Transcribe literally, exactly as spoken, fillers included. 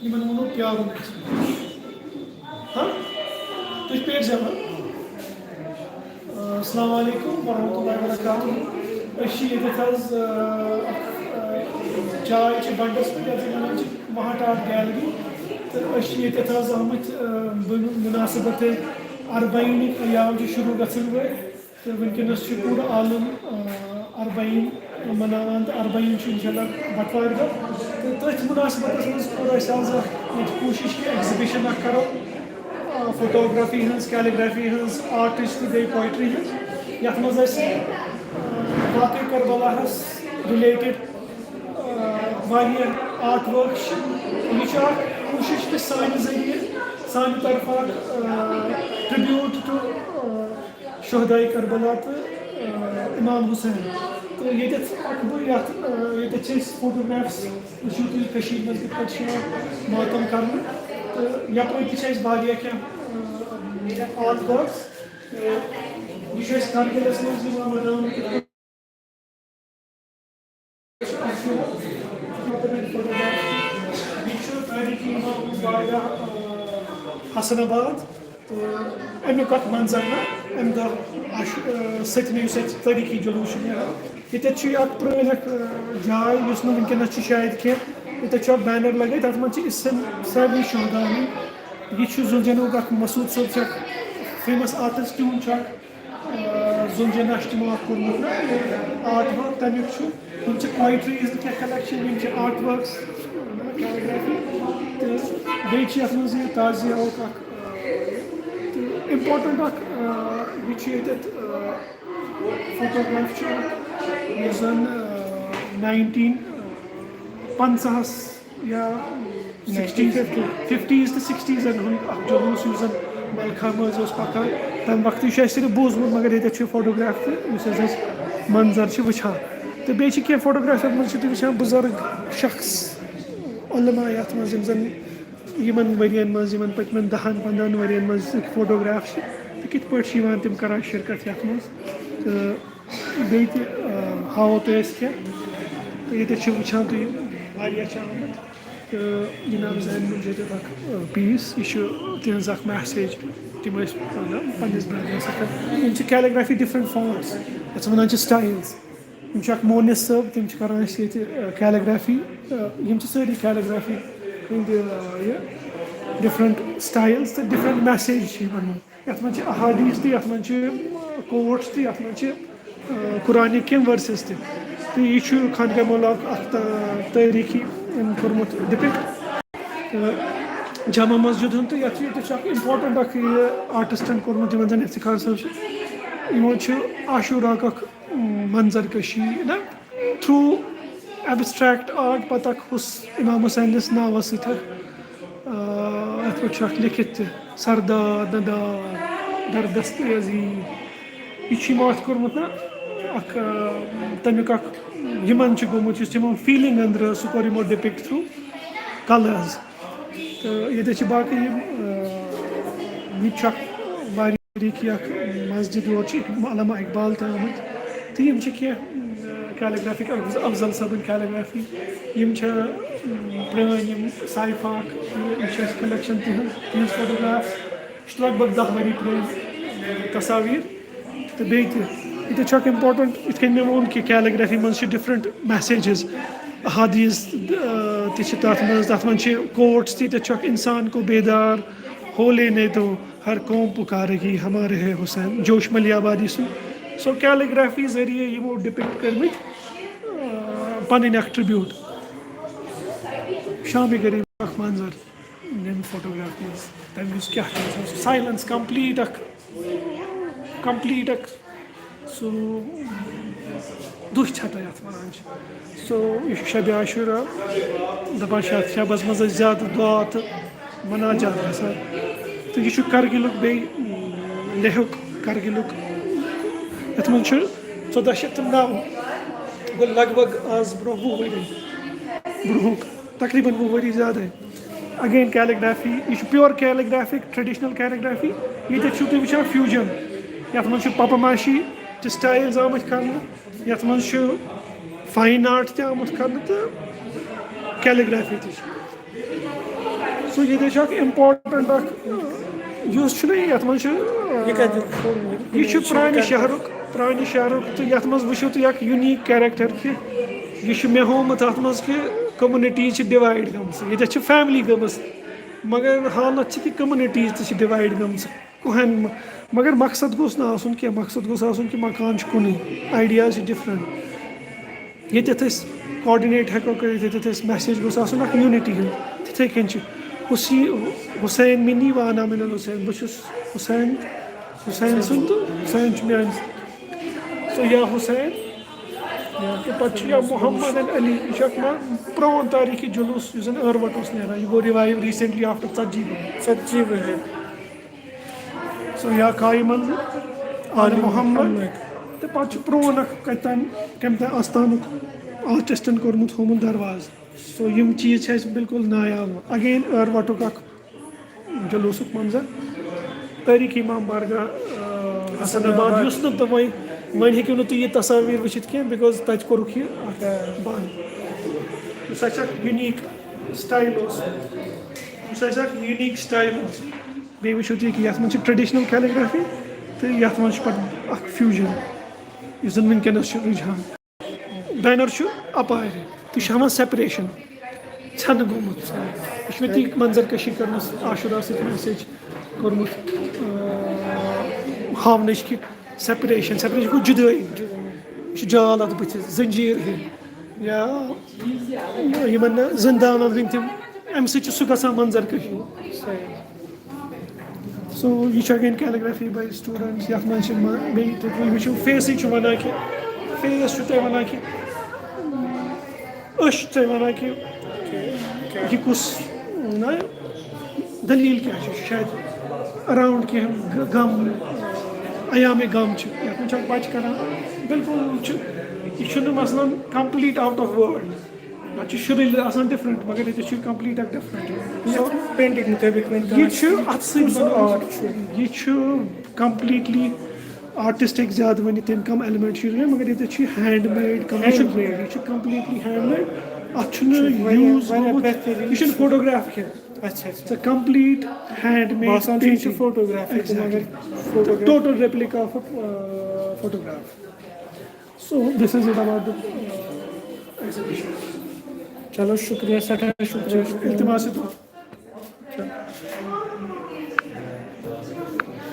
یِمن ووٚنوٕ پیارُن اَسہِ۔ ہاں؟ تُہۍ پٔرۍزیو وۄنۍ۔ السلام علیکم ورحمۃ اللہ وبرکاتہ۔ أسۍ چھِ ییٚتٮ۪تھ حظ، آ، اَکھ، آ، جاے چھِ بنٛڈَس پٮ۪ٹھ، یَتھ زَن وَنان چھِ مہاٹ آرٹ گیلری۔ تہٕ أسۍ چھِ ییٚتٮ۪تھ حظ آمٕتۍ، آ، بمناسبت اربعین ایام چھِ شروع گژھن وٲلۍ۔ تہٕ وٕنکیٚنَس چھُ پوٗرٕ عالم، آ، اربعین مناوان، تہٕ اربعین چھُ انشاءاللہ بٹوارِ دۄہ۔ تہٕ تٔتھۍ مُناسبتَس منٛز کوٚر اَسہِ آز اَکھ ییٚتہِ کوٗشِش کہِ exhibition اَکھ کَرو، آ، photography ہٕنٛز، calligraphy ہٕنٛز، آرٹٕچ تہٕ بیٚیہِ poetry ہٕنٛز، یَتھ منٛز اَسہِ، آ، واقعہ کربلاہَس related، آ، واریاہ art works چھِ۔ یہِ چھُ اَکھ کوٗشِش کہِ سانہِ ذٔریعہٕ، سانہِ طرفہٕ اَکھ، آ، tribute to، آ، شہداے کربلا تہٕ، آ، امام حسین۔ تہٕ ییٚتٮ۪تھ ہٮ۪کہٕ بہٕ یَتھ، آ، ییٚتٮ۪تھ چھِ أسۍ photographs، وٕچھِو تُہۍ کٔشیٖرِ منٛز کِتھ پٲٹھۍ چھِ یِوان ماتم کرنہٕ۔ تہٕ یَپٲرۍ تہِ چھِ اَسہِ واریاہ کینٛہہ، آ، art works۔ تہٕ یہِ چھُ اَسہِ کرگِلَس منٛز یِوان مَناونہٕ کِتھ پٲٹھۍ۔ یہِ چھُ تٲریٖخی امام باغہ، آ، حسن آباد۔ تہٕ اَمیُک اَکھ منظر نہ، اَمہِ دۄہ اَش-، آ، سٔتمہِ یُس اَسہِ تٲریٖخی جلوٗس چھُ نیران، ییٚتٮ۪تھ چھُ یہِ اَکھ پرٛٲنۍ اَکھ، آ، جاے، یُس نہٕ وٕنکیٚنَس چھِ شاید کینٛہہ۔ ییٚتٮ۪تھ چھُ اَکھ banner لَگٲیِتھ، تَتھ منٛز چھِ یِژھَن سارنٕے شہداہَن ہُنٛد۔ یہِ چھُ زُلجَنُک اَکھ، مسعود صٲب چھِ اَکھ famous artist، تِہُنٛد چھُ اَکھ، آ، زُلجَن اَسہِ تِمو اَکھ کوٚرمُت نہ، یہِ art work تَمیُک چھُ۔ یِم چھِ poetries تہٕ کینٛہہ collection، یِم چھِ art works، calligraphy۔ تہٕ بیٚیہِ چھِ یَتھ منٛز یہِ تعزیہ ہُک اَکھ، آ، تہٕ important اَکھ، آ، یہِ چھُ ییٚتٮ۪تھ، آ، photograph چھُ اَکھ، یُس زَن، آ، nineteen پنٛژاہَس یا sixties، fifties تہٕ sixtiesن ہُنٛد اَکھ جلوٗس، یُس زَن ملخانہٕ مٔنٛزۍ اوس پَکان۔ تَمہِ وقتہٕ چھُ اَسہِ صرف بوٗزمُت، مگر ییٚتٮ۪تھ چھُ photograph تہٕ یُس اَسہِ أسۍ منظر چھِ وٕچھان۔ تہٕ بیٚیہِ چھِ کینٛہہ photograph یَتھ منٛز چھِ تُہۍ وٕچھان بُزرگ شخص، علماء یَتھ منٛز، یِم زَن یِمَن ؤرِیَن منٛز، یِمَن پٔتمٮ۪ن دَہَن پنٛدہَن ؤرِیَن منٛز یُتھ photograph چھِ، تہٕ کِتھ پٲٹھۍ چھِ یِوان تِم کَران شرکت یَتھ منٛز۔ تہٕ بیٚیہِ تہِ، آ، ہاوو تۄہہِ أسۍ کینٛہہ۔ تہٕ ییٚتٮ۪تھ چھِ وٕچھان تُہۍ واریاہ چھِ آمٕتۍ۔ تہٕ یہِ نام زانہِ منٛز چھِ ییٚتٮ۪تھ اَکھ، آ، piece، یہِ چھُ تِہٕنٛز اَکھ message۔ تِم ٲسۍ مطلب پنٛنِس brotherس سۭتۍ۔ یِم چھِ calligraphy different fonts، یَتھ وَنان چھِ styles۔ یِم چھِ اَکھ مونِس صٲب، تِم چھِ کَران اَسہِ ییٚتہِ، آ، calligraphy۔ آ، یِم چھِ سٲری calligraphy ہٕنٛدۍ، آ، یہِ different styles تہٕ different message چھِ یِمَن منٛز۔ یَتھ منٛز چھِ احادیٖث تہِ، یَتھ منٛز چھِ، آ، quotes تہِ، یَتھ منٛز چھِ، آ، قرآنٕکۍ کینٛہہ verses تہِ۔ تہٕ یہِ چھُ خانقاہ مولاہُک اَکھ تا-، تٲریٖخی، أمۍ کوٚرمُت depict۔ تہٕ جامع مسجد ہُنٛد تہٕ یَتھ چھُ، ییٚتہِ چھُ اَکھ important اَکھ یہِ artistن کوٚرمُت، یِمَن زَن افتخار صٲب چھِ۔ یِمو چھُ عاشوراہُک اَکھ، اۭں، منظر کشی نہ through abstract art پَتہٕ اَکھ ہُس امام حسینَس ناوَس سۭتۍ اَکھ، آ، یَتھ پٮ۪ٹھ چھُ اَکھ لیکھِتھ تہِ، سردار ندار در دست عزیز۔ یہِ چھُ یِمو اَتھ کوٚرمُت نہ اَکھ، آ، تَمیُک اَکھ یِمَن چھُ گوٚمُت، یُس تِمو feeling أنٛدرٕ ٲس، سُہ کوٚر یِمو depict through colours۔ تہٕ ییٚتہِ چھِ باقٕے یِم، آ، یہِ تہِ چھُ اَکھ واریاہ تٲریٖخی اَکھ مسجد، یور چھِ علامہ اقبال تہِ آمٕتۍ۔ تہٕ یِم چھِ کینٛہہ، آ، calligraphic، افضل صٲبٕنۍ calligraphy۔ یِم چھِ، آ، پرٛٲنۍ یِم سایفاک، یہِ چھِ اَسہِ collection تِہٕنٛز، تِہٕنٛز photograph۔ یہِ چھِ لگ بگ دَہ ؤری پرٛٲنۍ تصاویر۔ تہٕ بیٚیہِ تہِ، ییٚتہِ چھُ اَکھ important، یِتھ کٔنۍ مےٚ ووٚن کہِ calligraphy منٛز چھِ different messages، احادیث، آ، تہِ چھِ تَتھ منٛز، تَتھ منٛز چھِ quotes تہِ، تَتہِ چھُ اَکھ انسان کو بیدار ہو لینے دو، ہر قوم پکارے گی ہمارے ہے حسین، جوش ملیح آبادی سُنٛد۔ So calligraphy ذٔریعہٕ یِمو depict کٔرمٕتۍ، آ، پَنٕنۍ اَکھ tribute۔ شامِ غریٖب اَکھ منظر۔ ییٚمہِ photograph منٛز تَمہِ وِزِ کیٛاہ چھُ آسان؟ سُہ silence، complete اَکھ، complete اَکھ، سُہ دُچھ ہٮ۪تھ یَتھ وَنان چھِ۔ So یہِ چھُ شبِ عاشورہ، دَپان چھِ اَتھ شبَس منٛز ٲسۍ زیادٕ دُعا تہٕ مناجات گژھان۔ تہٕ یہِ چھُ کرگِلُک بیٚیہِ، اۭں، لیہُک، کرگِلُک، یَتھ منٛز چھُ ژۄداہ شیٚتھ تہٕ نَو، گوٚو لگ بگ آز برٛونٛہہ وُہ ؤری برٛونٛہُک۔ تقریباً وُہ ؤری زیادَے۔ Again calligraphy، یہِ چھُ pure calligraphic، traditional calligraphy۔ ییٚتٮ۪تھ چھِو تُہۍ وٕچھان fusion، یَتھ منٛز چھُ papier-mâché تہِ styles آمٕتۍ کرنہٕ، یَتھ منٛز چھُ فاین آرٹ تہِ آمُت کرنہٕ تہٕ کیلیگرافی تہِ چھِ۔ سو ییٚتہِ چھُ اکھ امپورٹنٹ اکھ، یُس چھُنہٕ یتھ منٛز چھُ، یہِ کَتہِ چھُ؟ یہِ چھُ پرانہِ شہرُک، پرانہِ شہرُک، تہٕ یتھ منٛز وٕچھِو تُہۍ اکھ یوٗنیٖک کیریکٹر کہِ یہِ چھُ مےٚ ہوومُت اتھ منٛز کہِ کمنٹیٖز چھِ ڈِوایڈ گٔمژٕ، ییٚتٮ۪تھ چھِ فیملی گٔمٕژ، مگر حالت چھِ کہِ کمنٹیٖز تہِ چھِ ڈِوایڈ گٔمژٕ۔ کُہن، مگر مقصد گوٚژھ نہٕ آسُن کینٛہہ، مقصد گوٚژھ آسُن کہِ مکان چھُ کُنُے، آیڈیاز چھِ ڈِفرنٹ۔ ییٚتٮ۪تھ أسۍ کاڈِنیٹ ہٮ۪کو کٔرِتھ، ییٚتٮ۪تھ اَسہِ میسیج گوٚژھ آسُن اکھ یوٗنِٹی ہُنٛد۔ تِتھَے کٔنۍ چھِ حُسی-، حُسین منی و انا من الحسین، بہٕ چھُس حُسین، حُسین سُنٛد تہٕ حُسین چھُ میٛانہِ۔ سو یا حُسین، تہٕ پَتہٕ چھُ یا محمد علی، یہِ چھُ اکھ نا پرٛون تٲریٖخی جلوٗس یُس زَن ٲروَٹ اوس نیران، یہِ گوٚو رِوایِو ریٖسٮ۪نٹلی آفٹر ژَتجی ؤری۔ ژَتجی ؤری۔ سو یا قایمن آل محمد۔ تہٕ پَتہٕ چھُ پرٛون اکھ کَتہِ تام، کَمہِ تام آستانُک آرٹسٹن کوٚرمُت ہومُت دروازٕ۔ سو یِم چیٖز چھِ اَسہِ بالکل نایاب۔ اگین ٲروَٹُک اکھ جلوٗسُک منظر۔ تٲریٖخی امام بارگاہ، آ، حسن آباد، یُس نہٕ تہٕ وۄنۍ، وۄنۍ ہیٚکِو نہٕ تُہۍ یہِ تصاویر وٕچھِتھ کینٛہہ، بِکاز تَتہِ کوٚرُکھ یہِ اکھ بنٛد۔ یُس اَسہِ اکھ یوٗنیٖک سٹایل اوس، یُس اَسہِ اکھ یوٗنیٖک سٹایل اوس۔ بیٚیہِ وٕچھِو تُہۍ کہِ یَتھ منٛز چھِ ٹریڈیشنل کیلیگرافی تہٕ یَتھ منٛز چھُ پَتہٕ اکھ فیوٗجن، یُس زَن وٕنکیٚنَس چھُ رُجحان۔ بینر چھُ اَپارِ، تُہۍ چھِ ہاوان سیپریشن، ژھٮ۪نہٕ گوٚمُت۔ یہِ چھُ مےٚ تی منظر کٔشی کٔرمٕژ عاشورہ سۭتۍ میسیج کوٚرمُت، آ، ہاونٕچ کہِ سیپریشن، سیپریشن گوٚو جُدٲیی۔ یہِ چھُ جال اَتھ بٕتھِس، زنجیٖر ہِوۍ۔ یا یِمن نہٕ زِندانن ہٕنٛدۍ تِم، اَمہِ سۭتۍ چھُ سُہ گژھان منظر کٔشی۔ سو یہِ چھُ اگین کیلیگرافی باے اسٹوڈنٹس، یَتھ منٛز چھِ ما-، بیٚیہِ تہِ تُہۍ وٕچھِو فیسٕے چھُ وَنان کہِ، فیس چھُ تۄہہِ وَنان کہِ أچھ چھِ تۄہہِ وَنان کہِ یہِ کُس نہ دٔلیٖل کیٛاہ چھِ، شاید اراوُنٛڈ کینٛہہ غ-، غم، ایام غم چھِ، یَتھ منٛز چھِ اَکھ بَچہِ کَران، بالکل چھُ، یہِ چھُنہٕ مثلاً complete out of word۔ اَتہِ چھُ شُرُلۍ آسان ڈِفرنٹ، مگر ییٚتہِ چھُ complete اکھ ڈِفرنٹ۔ پینٹنگ مُطٲبِق وۄنۍ یہِ چھُ اَتھٕ سۭتۍ بَنومُت۔ یہِ چھُ کمپلیٖٹلی آرٹسٹ ہیٚکہِ زیادٕ ؤنِتھ، تٔمۍ کم ایلیمنٹ چھِ یوٗز کٔرمٕتۍ، مگر ییٚتہِ چھُ ہینڈ میڈ کم، یہِ چھُ، یہِ چھُ کمپلیٖٹلی ہینڈ میڈ۔ اَتھ چھُنہٕ یوٗز گوٚمُت، یہِ چھُنہٕ فوٹوگراف کینٛہہ۔ اچھا اچھا۔ کمپلیٖٹ ہینڈ میڈ باسان چھُ یہِ چھُ فوٹوگرافی تہٕ مگر photography. Total replica of photograph. So this is it about the exhibition. چلو شُکریہ، سٮ۪ٹھاہ شُکریہ، شُکریہ۔ التماس ہے تو